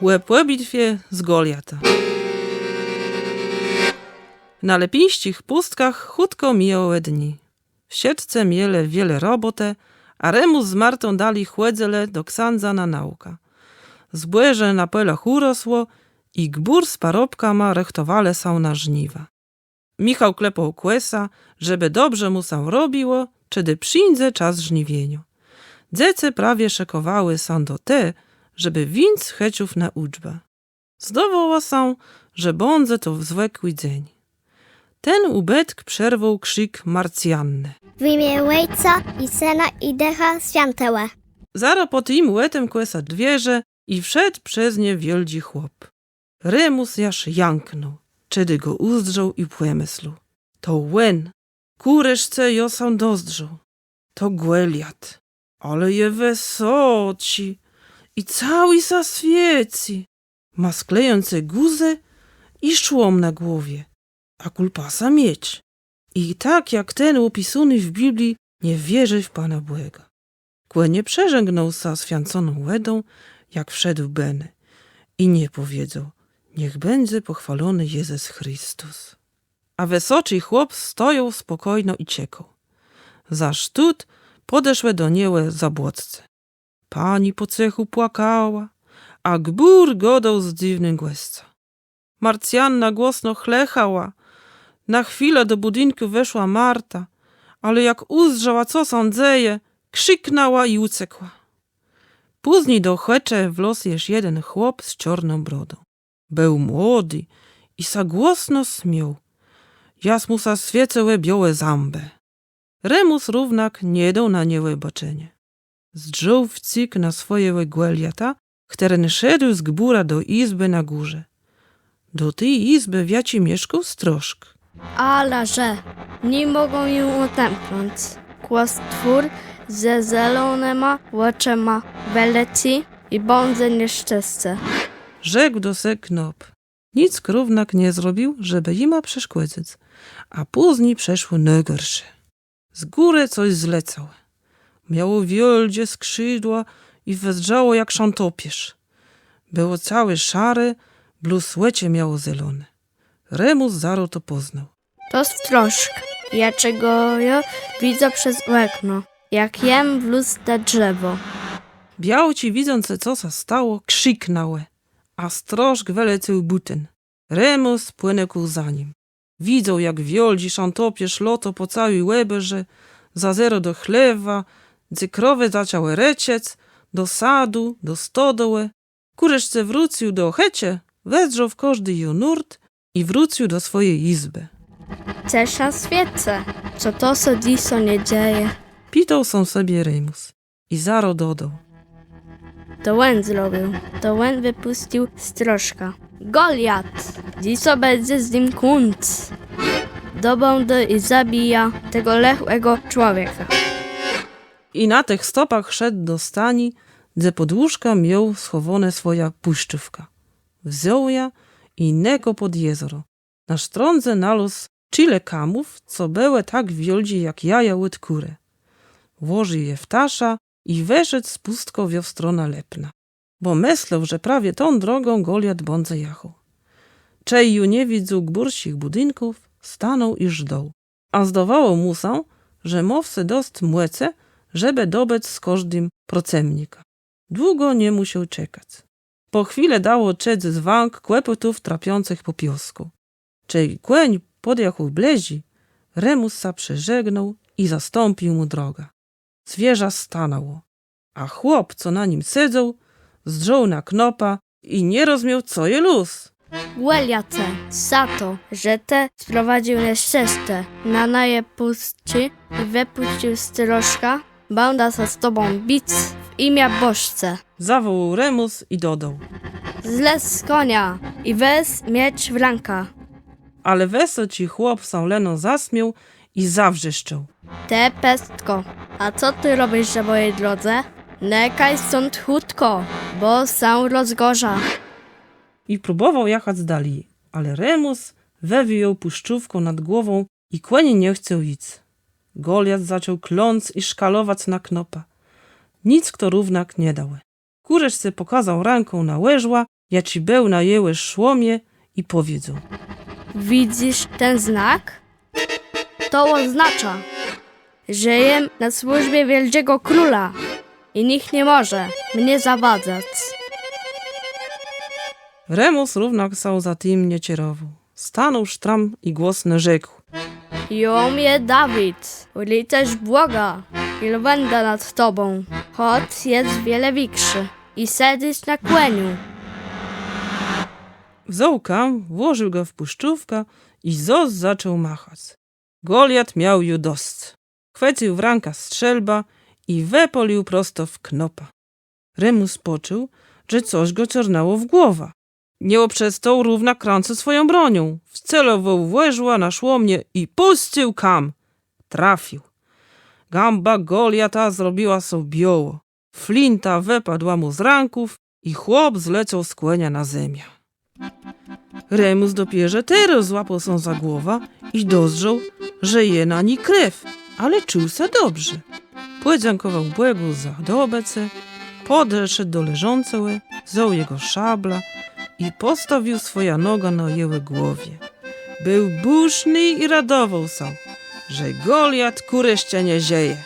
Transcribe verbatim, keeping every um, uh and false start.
Ò pòbitwie z Goliatã. Na lëpińsczich pùstkach chùtkò mijałë dni. Wszëtcë mielë wiele robòtë, a Remùs z Martą dali chòdzëlë do ksãdza na nôùkã. Zbòżé na pòlach ùrosło i gbùr z parobkama rëchtowalë sã na żniwa. Michôł klepôł kòsã, żebë dobrze mù sã robiło, czedë przińdze czas żniwieniô. Dzecë prawie szëkòwałë sã do te, żebë wińc z chëczów na ùczbã. Zdôwało sã, że bãdze to zwëkłi dzéń. Ten ùbëtk przerwôł krzik Marcjannë. W imię Ojca i Syna i Ducha Świętego. Zarô pò tim òtemkłë sã dwiérze i wszedł przez nie wiôldżi chłop. Remùs jaż jãknął, czedë gò ùzdrzôł i pòmëslôł: To òn, kùreszce jô sã dozdrzôł. To Goliat, ale je wësoczi i całi sã swiécy. Mô sklejącé guzë i szłom na głowie, a kòl pasa miecz. I tak jak ten òpisóny w Biblii, nie wierzi w Pana Bòga. Kò nie przeżegnôł sã swiãconą wòdą, jak wszedł bënë, i nie pòwiedzôł: Niech bãdze pòchwôlony Jezës Christus. A wësoczi chłop stojôł spòkójno i czekôł. Za sztót pòdeszłë do niegò zabłocce. Pani pò cëchù płakała, a gbùr gôdôł z dzywnym głosã. Marcjanna głosno chlëchała. Na chwilã do bùdinkù weszła Marta, ale jak ùzdrzała, co sã dzeje, krziknãła i ùcekła. Pózni do chëczë wlôzł jesz jeden chłop z czôrną brodą. Béł młodi i sã głosno smiôł. Jaż mù sã swiécëłë biôłé zãbë. Remùs równak nie dôł na niegò bôczeniô. Zdrzôł wcyg na swòjégò Goliata, chtëren szedł z gbùra do jizbë na górze. Do ti jizbë, w jaczi mieszkôł strôszk. Ale że ni mògą jã òdemknąc. Kò stwór ze zelonyma òczama wëlecy i bãdze nieszczescé, rzekł do se knôp. Nick równak nie zrobił, żebë jima przeszkòdzëc, a pózni przëszło nôgòrszé. Z górë cos zlecało. Miało wiôldżé skrzidła i wëzdrzało jak szãtopiérz. Bëło całé szaré, blós òczë miało zeloné. Remùs zarô to pòznôł. To strôszk, jaczégò jô widzôł przez òkno, jak jem wlôzł na drzewò. Białczi, widzącë, co sã stało, krziknãłë, a strôszk wëlecôł bùten. Remùs pònëkôł za nim. Widzôł, jak wiôldżi szãtopiérz lôtô pò całi òbòrze, zazérôł do chlewa, dze krowë zaczãłë rëczec, do sadu, do stodołë. Kùreszce wrócył do chëczë, wezdrzôł w kòżdi ji nórt i wrócył do swòji jizbë. Cëż sã swiécë, co to sã dzysô nie dzeje? Pitôł sóm sebie Remùs i zarô dodôł: To òn zrobił, to òn wëpùscył strôszka. Goliat! Dzysô bãdze z nim kùńc. Dobãdã i zabijã tegò lëchégò człowieka. I na tëch stopach szedł do stani, dze pòd łóżkã miôł schòwóną swòjã pùszczówkã. Wzął jã i nëkôł pòd jezoro. Na sztrądze nalôzł czile kamów, co bëłë tak wiôldżé jak jaja òd kùrë. Włożił je w taszã i wëszedł z pùstkòwiô w stronã Lëpna. Bò mëslôł, że prawie tą drogą Goliat bãdze jachôł. Czej ju nie widzôł gbùrsczich bùdinków, stanął i żdôł. A zdôwało mù sã, że mô w se dosc mòcë, żebë dobëc z kòżdim procëmnikã. Długò nie mùszôł czekac. Pò chwilë dało czëc zwãk kòpëtów trapiącëch pò piôskù. Czej kóń pòdjachôł blëżi, Remùs sã przeżegnôł i zastąpił mù drogã. Zwierzã stanãło, a chłop, co na nim sedzôł, zdrzôł na knôpa i nie rozmiôł, co je lóz. Goliace, za to, że të sprowadzył nieszczescé na naje pùstczi i wëpùscył strôszka, bãdã sã z tobą bic w jimiã Bòsczé, zawòłôł Remùs i dodôł: Zlez z kònia i wez miecz w rãkã. Ale wësoczi chłop sã leno zasmiôł i zawrzeszczôł: Të pestkò, a co të robisz na mòji drodze? Nëkôj stąd chùtkò, bò sã rozgòrzã. I próbòwôł jachac dali, ale Remùs wëwijôł pùszczówką nad głową i kóń nie chcôł jic. Goliat zaczął kląc i szkalowac na knôpa. Nick to równak nie dało. Kùreszce pòkôzôł rãką na òrzła jaczi béł na jegò szłomie, i pòwiedzôł: Widzysz ten znak? To òznôczô, że jem na służbie wiôldżégò króla i nicht nie mòże mie zawadzac. Remùs równak sã za tim nie czerowôł. Stanął sztram i głosno rzekł: Jô jem Dawid, rëcérz Bòga, i lwenda nad tobą, chòc jes wiele wikszi i sedzôsz na kòniu. Wzął kam, włożił gò w pùszczówkã i zôs zaczął machac. Goliat miôł ju dosc. Chwëcył w rãkã strzelbã i wëpôlił prosto w knôpa. Remùs pòczuł, że cos gò cornãło w głowã. Nie òprzestôł równak krãcëc swòją bronią. Wcelowôł w òrzła na szłomie i pùscył kam. Trafił. Gãba Goliata zrobiła sã biôłô. Flinta wëpadła mù z rãków i chłop zlecôł z kònia na zemiã. Remùs dopiérze terô złapôł sã za głowã i dozdrzôł, że je na ni krew, ale czuł sã dobrze. Pòdzãkòwôł Bògù za dobëcé, pòdeszedł do leżącégò, wzął jegò szablã i pòstawił swòjã nogã na jegò głowie. Béł bùszny i radowôł sã, że Goliat kùreszce nie żëje.